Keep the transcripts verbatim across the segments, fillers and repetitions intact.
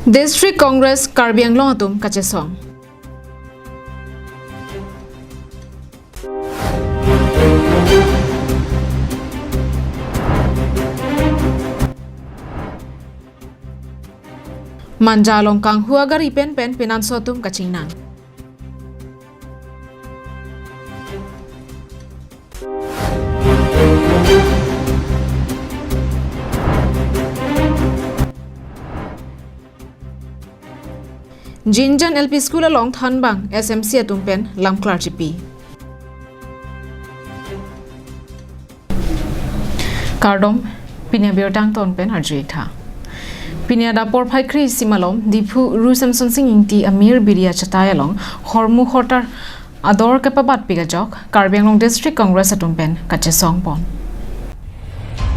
District Congress Karbi Anglong atum kachesong. Manja along kanghu agari pen pen penanso atum kachingnang. Jinjan L P School along thanbang S M C atum pen lamklar chipi. Kardom, pini abirta angton pen arju-ik tha. Pini adap porphai kre-isi malom, Diphu Ru Semsonsing Ingti Amir Biri achatai along hormu hortar ador kepabatpik ajok Karbi Anglong District Congress atum pen kachesong pon.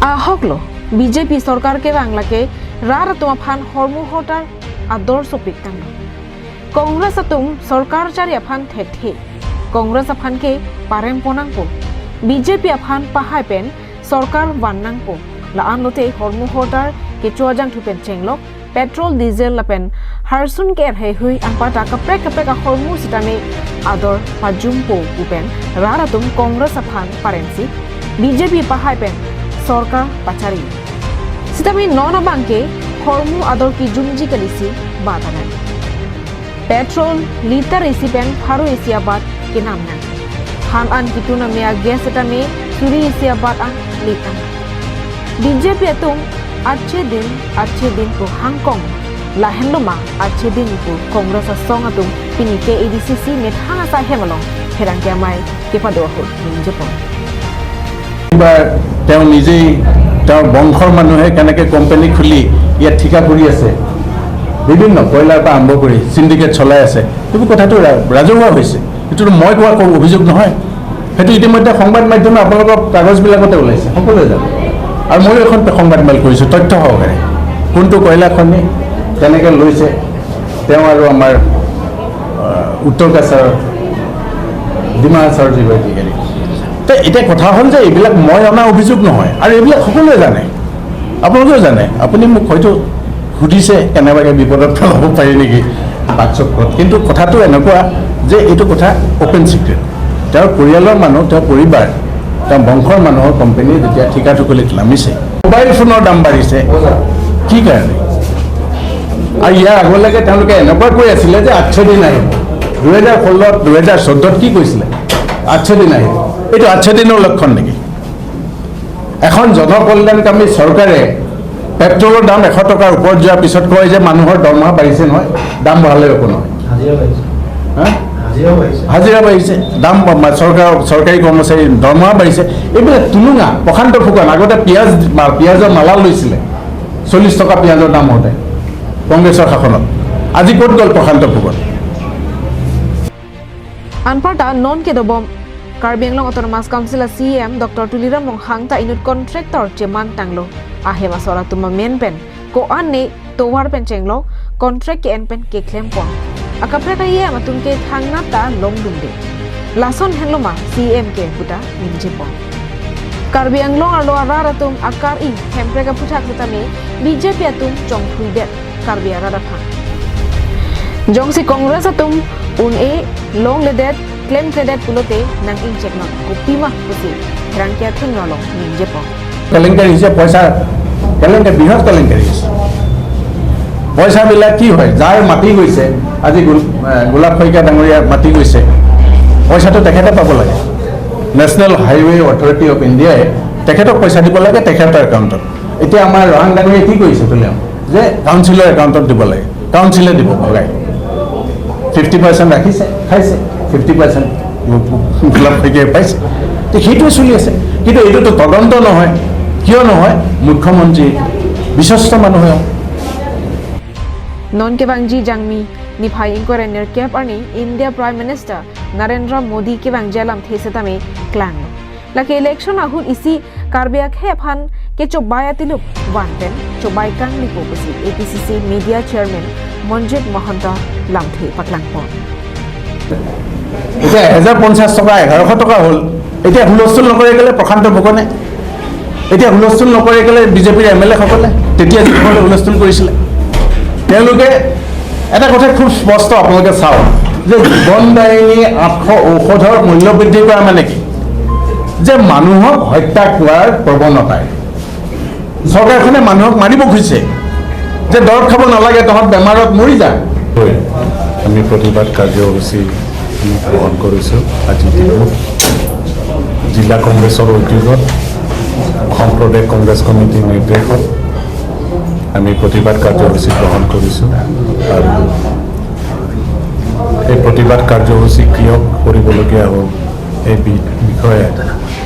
Ahoklo, B J P sorkar kevang lake rat atum aphan hormu hortar ador sopik tanglo. Congress atum sorkar chari aphan thekthe. Congress aphan ke parem pon nangpo. B J P aphan pahai pen sorkar van nangpo. La-an lote hormu hortar kecho ajangthu pen chenglok, petrol, diesel lapen harsun ke-er heihui anparta kaprek kaprek ahormu sitame ador pajumpo pu pen rat atum Congress aphan paremsi B J P pahai pen sorkar pachari. Sitame non abang ke hormu ador kijumji kalisi bat anang. Petrol liter isi pen pharo isi abat kenam nang. Han an kitun ame a-gas sitame suri isi abat an letang. B J P atum achhe din, achhe din pu hangkong. Lahenlo ma achhe din pu Congress asong atum pini ke A D C C methang asai hem along pherangke amei kepado ahut ningjepon. এইবাৰ তেওঁ নিজেই, তেওঁৰ বংশৰ মানুহে কেনেকে কোম্পানী খুলি ইয়াত ঠিকা কৰি আছে, বিভিন্ন কয়লাৰ পৰা আৰম্ভ কৰি চিণ্ডিকেট চলাই আছে, এইবোৰ কথাটো ৰা-, ৰাজহুৱা হৈছে। এইটোতো মই কোৱা কোনো অভিযোগ নহয়, সেইটো ইতিমধ্যে সংবাদ মাধ্যমে আপোনালোকৰ কাগজবিলাকতে ওলাইছে, সকলোৱে জানে। আৰু ময়ো এখন সংবাদ মেল কৰিছোঁ তথ্য সহকাৰে, কোনটো কয়লা খনি কেনেকে লৈছে তেওঁ আৰু আমাৰ, আহ, উত্তৰ কাছাৰ, ডিমা হাছাওৰ যিগৰাকী হেৰি। তে এতিয়া কথা হ'ল যে এইবিলাক মই অনা অভিযোগ নহয়, আৰু এইবিলাক সকলোৱে জানে, আপোনালোকেও জানে। আপুনি মোক হয়তো সুধিছে কেনেবাকে বিপদত পেলাব পাৰি নেকি বাকচক্ৰত, কিন্তু কথাটো এনেকুৱা যে এইটো কথা অপেন চিক্ৰেট। তেওঁৰ পৰিয়ালৰ মানুহ, তেওঁৰ পৰিবাৰ, তেওঁৰ বংশৰ মানুহৰ কোম্পানীয়ে যেতিয়া ঠিকা টুকুলিত নামিছে, মোবাইল ফোনৰ দাম বাঢ়িছে। কি কাৰণে? আৰু ইয়াৰ আগলৈকে তেওঁলোকে এনেকুৱা কৈ আছিলে যে আঠশ দিন আহিব। দুহেজাৰ ষোল্লত, দুহেজাৰ চৈধ্যত কি কৈছিলে? আঠশ দিন আহিব। এইটো আঠশ দিনৰ লক্ষণ নেকি? এখন জনকল্যাণকামী চৰকাৰে পেট্ৰলৰ দাম এশ টকাৰ ওপৰত যোৱাৰ পিছত কয় যে মানুহৰ দৰমহা বাঢ়িছে নহয়, দাম বঢ়ালে একো নহয়। হাজিৰা বাঢ়িছে। হা? হাজিৰা বাঢ়িছে। হাজিৰা বাঢ়িছে, দাম বা-, বা-, চৰকাৰৰ, চৰকাৰী কৰ্মচাৰীৰ দৰমহা বাঢ়িছে। এইবিলাক টুলুঙা, প্ৰশান্ত ফুকন। আগতে পিঁয়াজ, মা-, পিঁয়াজৰ মালা লৈছিলে, চল্লিছ টকা পিঁয়াজৰ দাম হওঁতে কংগ্ৰেছৰ শাসনত। আজি ক'ত গ'ল প্ৰশান্ত Phukan? Anparta non kedobom Karbi Anglong Autonomous Council a C E M Doctor Tuliram Ronghang ta inut contractor cheman tanglo. Ahem asor atum amen pen ko-an ne tovar pen chenglok, contract ke-en pen keklem pon. Akaprek a-E M atum ke thangnat ta longdunde. Lason henlo ma C E M ke puta ningjepon. Karbi Anglong arlo arat atum akar-i Hemprek aphuthak setame B J P atum chongphuidet Karbi arat aphan. Jongsi Congress atum un-e longledet, klemkledet pulote nang-ingchek ma, kopima pusi pherangke athengno along ningjepon. কেলেংকাৰী হৈছে, পইচা কেলেংকাৰী, বৃহৎ কেলেংকাৰী হৈছে। পইচাবিলাক কি হয়, যাৰ মাটি গৈছে, আজি গোল-, এ, গোলাপ শইকীয়া ডাঙৰীয়া মাটি গৈছে, পইচাটো তেখেতে পাব লাগে। নেশ্যনেল হাইৱে অথৰিটি অফ ইণ্ডিয়াই তেখেতক পইচা দিব লাগে তেখেতৰ একাউণ্টত। এতিয়া আমাৰ ৰহাং ডাঙৰীয়াই কি কৰিছে, তুলিয়াম যে কাউন্সিলৰ একাউণ্টত দিব লাগে, কাউন্সিলে দিব ভগাই। ফিফটি পাৰ্চেণ্ট ৰাখিছে, খাইছে, ফিফটি পাৰ্চেণ্ট গোলাপ শইকীয়াই পাইছে। তো সেইটোৱে চলি আছে। কিন্তু এইটোতো তদন্ত নহয়। কিয় নহয়? মুখ্যমন্ত্ৰী বিশ্বস্ত মানুহে। Non kevangji Jangmi niphai ingkoi ra nerkep arni India Prime Minister Narendra Modi kevangji alamthe setame klanglo. Lake election ahut isi Karbi akhei aphan kechobai atilup van pen chobai kangli po pusi A P C C Media Chairman Monjit Mahanta lamthe paklangpon. এতিয়া এহেজাৰ পঞ্চাশ টকা এঘাৰশ টকা হ'ল। এতিয়া হুলস্থুল নকৰে কেলে প্ৰশান্ত ফুকনে? এতিয়া হুলস্থুল নকৰে কেলে বিজেপিৰ এম এল এ সকলে? তেতিয়া যিসকলে হুলস্থুল কৰিছিলে, তেওঁলোকে এটা কথা খুব স্পষ্ট, আপোনালোকে চাওক যে জীৱনদায়িনী আঠশ ঔষধৰ মূল্য বৃদ্ধি কৰা মানে কি? যে মানুহক হত্যা কৰাৰ প্ৰৱণতাই। চৰকাৰখনে মানুহক মাৰিব খুজিছে যে দৰৱ খাব নালাগে, তহঁত বেমাৰত মৰি যা। হয়, আমি প্ৰতিবাদ কাৰ্যসূচী আমি গ্ৰহণ কৰিছোঁ। আজি ডিব্ৰুগড় জিলা কংগ্ৰেছৰ উদ্যোগত অসম প্ৰদেশ কংগ্ৰেছ কমিটিৰ নিৰ্দেশত আমি প্ৰতিবাদ কাৰ্যসূচী গ্ৰহণ কৰিছোঁ আৰু এই প্ৰতিবাদ কাৰ্যসূচী কিয় কৰিবলগীয়া হ'ল, এই বি-, বিষয়ে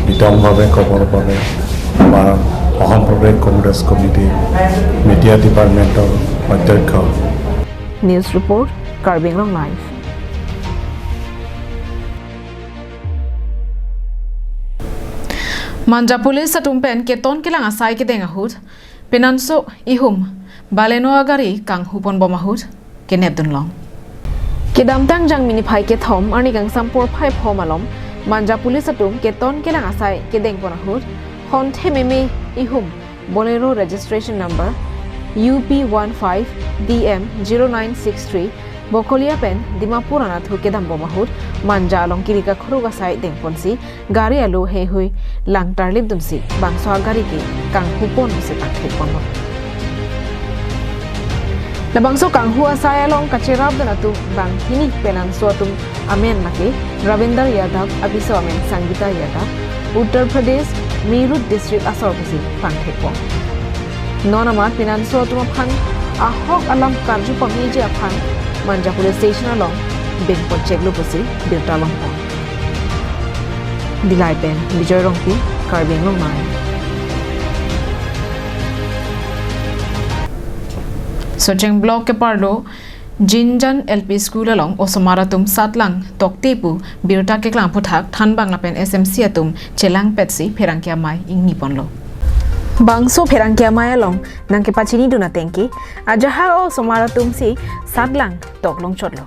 বিতংভাৱে ক'বৰ বাবে আমাৰ অসম প্ৰদেশ কংগ্ৰেছ কমিটিৰ মিডিয়া ডিপাৰ্টমেণ্টৰ অধ্যক্ষ News report, Karbi Anglong Live. Manja Police atum pen keton kelang asai kedeng ahut, penanso ihum Baleno agari kanghu ponbom ahut kenep dunlong. Kedamtang Jangmi niphai kethom arni kangsam porphai pho malom Manja Police atum keton kelang asai kedeng pon ahut, honthe meme ihum Bolero registration number U P one five D M zero nine six three Bokolia pen Dimapur anatthu kedam bom ahut Manja along kiri kakhru asai dengponsi gari alo heihui lang tarlip dunsi bangso agari ke kanghu pon pusi pangthek ponlo. Labangso kanghu asai along kacherap dun atum banghini penanso atum amen lake Ravinder Yadav, apiso amen Sangeeta Yadav, Uttar Pradesh, Meerut District asor pusi pangthek pon. Non amat penanso atum aphan ahok alam karju pameji aphan Manja Police Station along bengpon cheklo pusi birta longpon. Dillai pen Bijoy Rongpi, Karbi Anglong Live. Socheng Block keparlo Jinjan L P School along osomar atum satlang tokte pu birta keklang aphuthak thanbang lapen S M C atum chelangpetsi pherangke amei ingni ponlo. Bangso pherangke amei along nangkepachini dun ateng ke ajahak osomar atumsi satlang toklong chotlo.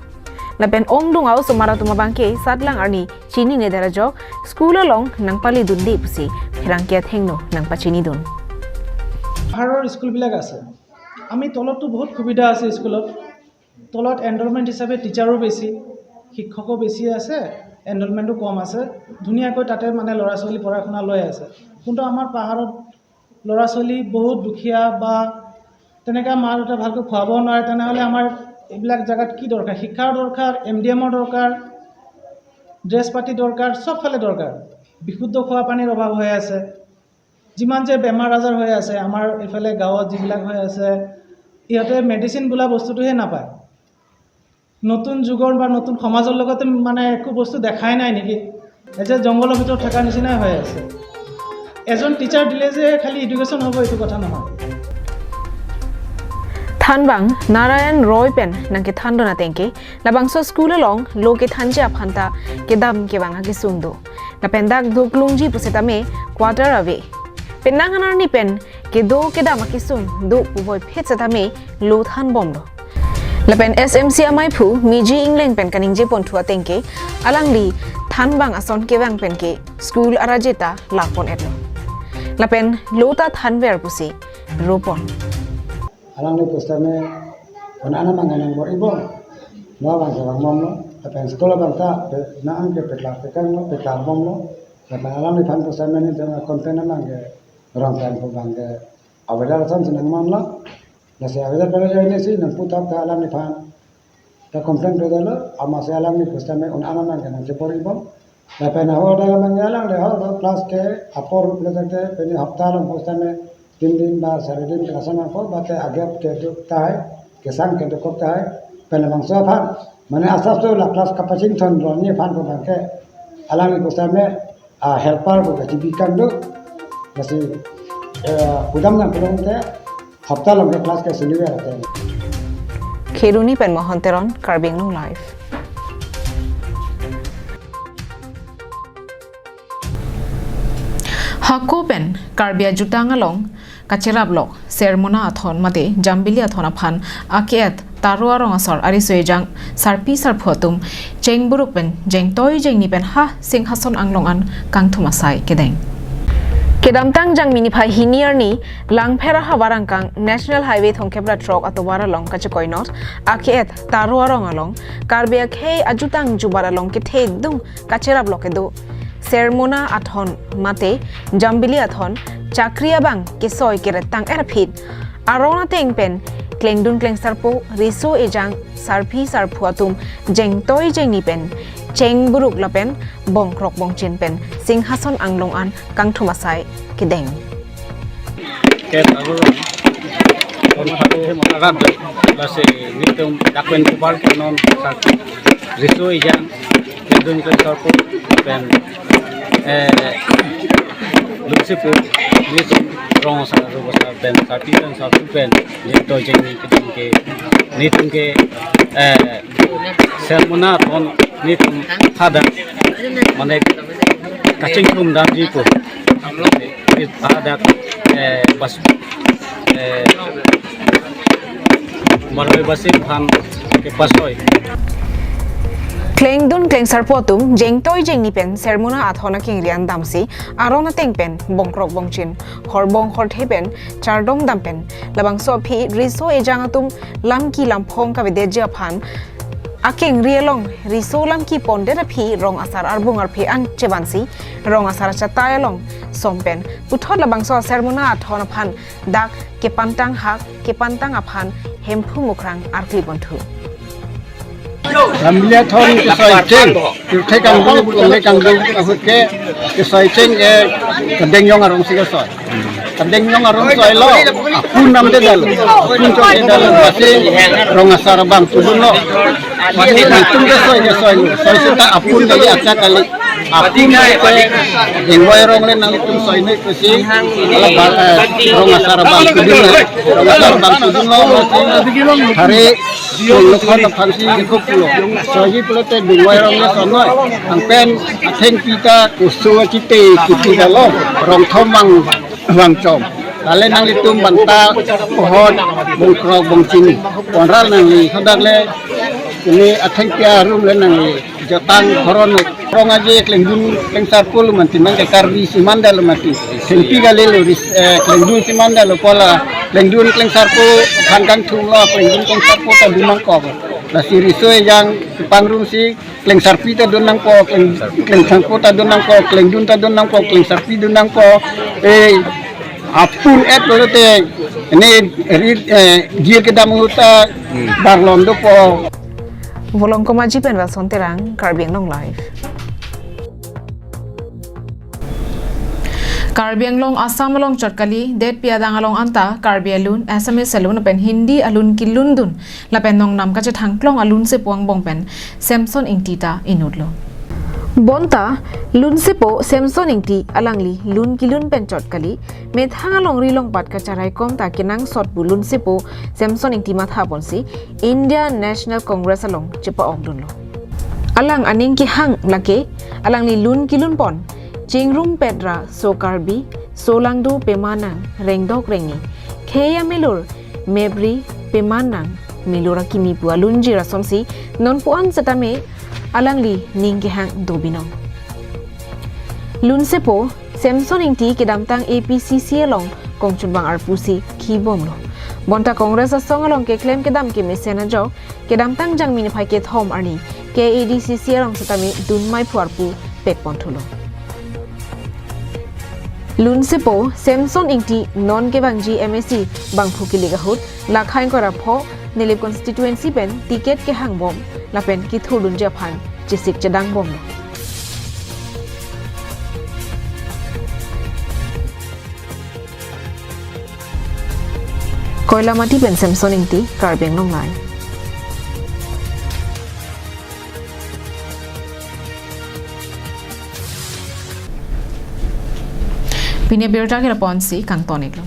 Lapen ongdung osomar atum abangke satlang arni chinine der ajok school along nangpali dunde pusi pherangke athengno nangpachini dun. পাহাৰৰ স্কুলবিলাক আছে, আমি তলততো বহুত সুবিধা আছে স্কুলত। তলত এনৰলমেণ্ট হিচাপে টিচাৰো বেছি, শিক্ষকো বেছি আছে, এনৰলমেণ্টো কম আছে। ধুনীয়াকৈ তাতে মানে ল'ৰা ছোৱালী পঢ়া শুনা লৈ আছে। কিন্তু আমাৰ পাহাৰত ল'ৰা ছোৱালী বহুত দুখীয়া বা তেনেকা মা দেউতা ভালকৈ খুৱাব নোৱাৰে, তেনেহ'লে আমাৰ এইবিলাক জেগাত কি দৰকাৰ? শিক্ষাৰ দৰকাৰ, এম ডি এমৰ দৰকাৰ, ড্ৰেছ পাতি দৰকাৰ, চব ফালে দৰকাৰ। বিশুদ্ধ খোৱা পানীৰ অভাৱ হৈ আছে। যিমান যে বেমাৰ আজাৰ হৈ আছে আমাৰ এইফালে গাঁৱত যিবিলাক হৈ আছে, ইহঁতে মেডিচিন বোলা বস্তুটোহে নাপায়। নতুন যুগৰ বা নতুন সমাজৰ লগতে মানে একো বস্তু দেখাই নাই নেকি? এজ এ জংঘলৰ ভিতৰত থকাৰ নিচিনাই হৈ আছে। এজন টিচাৰ দিলে যে খালি এডুকেশ্যন হ'ব, এইটো কথা নহয়। Thanbang Narayan Roy pen nangkethan dun ateng ke labangso school along lo kethanji aphanta kedam kevang akesung do. Lapen dak doklongji pusitame quarter ave. Penang arni pen kedo kedam akesung do puvoiphit setame lo thanbomlo. Lapen S M C amei aphu Miji Engleng pen kaningje ponthu ateng ke alangli thanbang ason kevang pen ke school araje ta lapon etlo. Lapen lo ta thanver pusi ropon. Alangli pusitame un-an abang nang bor-ibom. Lo abang kevang bomlo. Lapen school abang ta nang ke peklar tekanglo, peklar bomlo. Lapen alangliphan pusitame ne jong content abang ke rong pen pu abang ke avedar ason si nang manlo. Lasi avedar pen ajoinesi nang puthak ta alangliphan ta complain pedalo, amatsi alangli pusitame un-an abang ke nang kebor-ibom. Lapen ahorda abang alangli ahorda class ke apor rup le jate pini hapta along pusitame tin din ba sari din class nangpo, bate agap ke duk tahai, kesang ke dukok tahai, pen labangso aphan mane asapso la class kapachingthon ron ni aphan pu abang ke alangli pusitame a helper pu kachibi kangdo. Lasi eh, pudam nang pulong te hapta along ke class ke siliver ate. Kheroni pen Mohon Teron, Karbi Anglong Live. Hako pen Karbi ajutang along kacherap lok Sermona athon mate Jambili athon aphan ake-et Taro arong asor ariso ejang sarpi sarphu atum chengburuk pen jengtoi jengni pen ha Singhason anglong an kangthum asai kedeng. Kedamtang Jangmi niphai hini arni, Langpher ahavar angkang National Highway thomkep ra throk atovar along kachekoinot, ake-et Taro arong along, Karbi akhei ajutang jubat along kethe dung kacherap lo kedo Sermona athon mate Jambili athon chakri abang kesoi keretang erphit aron ateng pen klengdun klengsarpo riso ejang sarpi sarpo atum jengtoi jengni pen chengburuk lapen bongkrok bongchin pen Singhason anglong an kangthum asai kedeng. Ke tahu kon patu arat lasi nitum dakwen kubar ke non sak riso ejang kedun ke sarpo pen, eh, lunsepo nitum rong asar rong asar pen sarpi pen sarpo pen jengtoi jengni kedun ke nitum ke, eh, Sermona athon nitum hadak mane kachingthum damji pu. Hadak, eh, bas, eh, Maroi basi phan kepasoi. Klengdun klengsarpo atum jengtoi jengni pen Sermona athon akengri an damsi aron ateng pen bongkrok bongchin horbong horthe pen chardom dam pen labangso aphi riso ejang atum lamki lamphong kavedetji aphan akengri along riso lamki pondet aphi rong asar arbung arphe an chebansi rong asar achatai along som pen puthot labangso Sermona athon aphan dak kepantang hak kepantang aphan Hemphu Mukrang arkli ponthu. Jambili athon kesoi cheng, pirthe kangdung, longle kangdung ahut ke kesoi cheng ke Kedeng Jong arong si kesoi. Kedeng Jong arong soi lo, apun namdedetlo, apun chokdedetlo, basi rong asar abang pudunlo. Basi itum kesoi kesoi lo, soi seta apun kali, accha kali. Apun ke Bingwai arong le nanglitum soinoi pusi, ala ba, eh, rong asar abang pudunlo, rong asar abang pudunlo, basi hari Pulukhan aphan si ikut pulo. Soji pulote Bingwai arong le sonoi. Angpen athengpi ta kusu achite kuti dalo. Rongthom vang vangchom. Lale nanglitum banta pohon bongkrok bongchin ponral nangli. Hadak le ini athengpi arum le nangli jotang horon. Rong aje klengdun klengsarpo lo mati, mane Karbi si mandetlo mati. Hempi kali lo ris, eh, klengdun si mandetlo pu la klengdun klengsarpo aphan kangthumlo, klengdun klengsarpo ta dun nangkok. Lasi riso ejang pangrumsi klengsarpi ta dun nangkok, kleng, klengsarpo ta dun nangkok, klengdun ta dun nangkok, klengsarpi dun nangkok. Eh, apun et pulote ini ri, eh, jir kedam ahut ta barlom dopo. Volongkom Aji pen Rason Terang, Karbi Anglong Live. Karbi Anglong Assam along chot kali, detpi adang along anta Karbi alun, Assamese alun pen Hindi alun kilundun lapen nongnam kachethangklong alunsepo angbong pen Samson Ingti ta inutlo. Bonta lunsepo Samson Ingti alangli lun kilun pen chot kali, methang alongri longpat kacharaikom ta kenangsot pu lunsepo Samson Ingti matha ponsi India National Congress along chepa-okdunlo. Alang aning kehang lake alangli lun kilun pon chingrum petra so Karbi, so langdo pema nang rengdok rengni, khei amelur mebri pema nang milur akimi pu alunjir asonsi nonpu-an setame alangli ning kehang do binong. Lunsepo Samson Ingti kedamtang A P C C along kongchunbang arpu si khibomlo. Bonta Congress asong along keklem kedam kemesen ajok kedamtang Jangmi niphai kethom arni K A D C C along setame dunmai phu arpu pekponthulo. Lunsepo Samson Ingti non kevangji M A C bangphu kilik ahut lakhain kora pho Nilip constituency pen ticket kehangbom lapen kithurdunji aphan chesik chedangbomlo. Koilamati pen Samson Ingti, Karbi Anglong Live. Pini abirta kira ponsi kangton-iklo.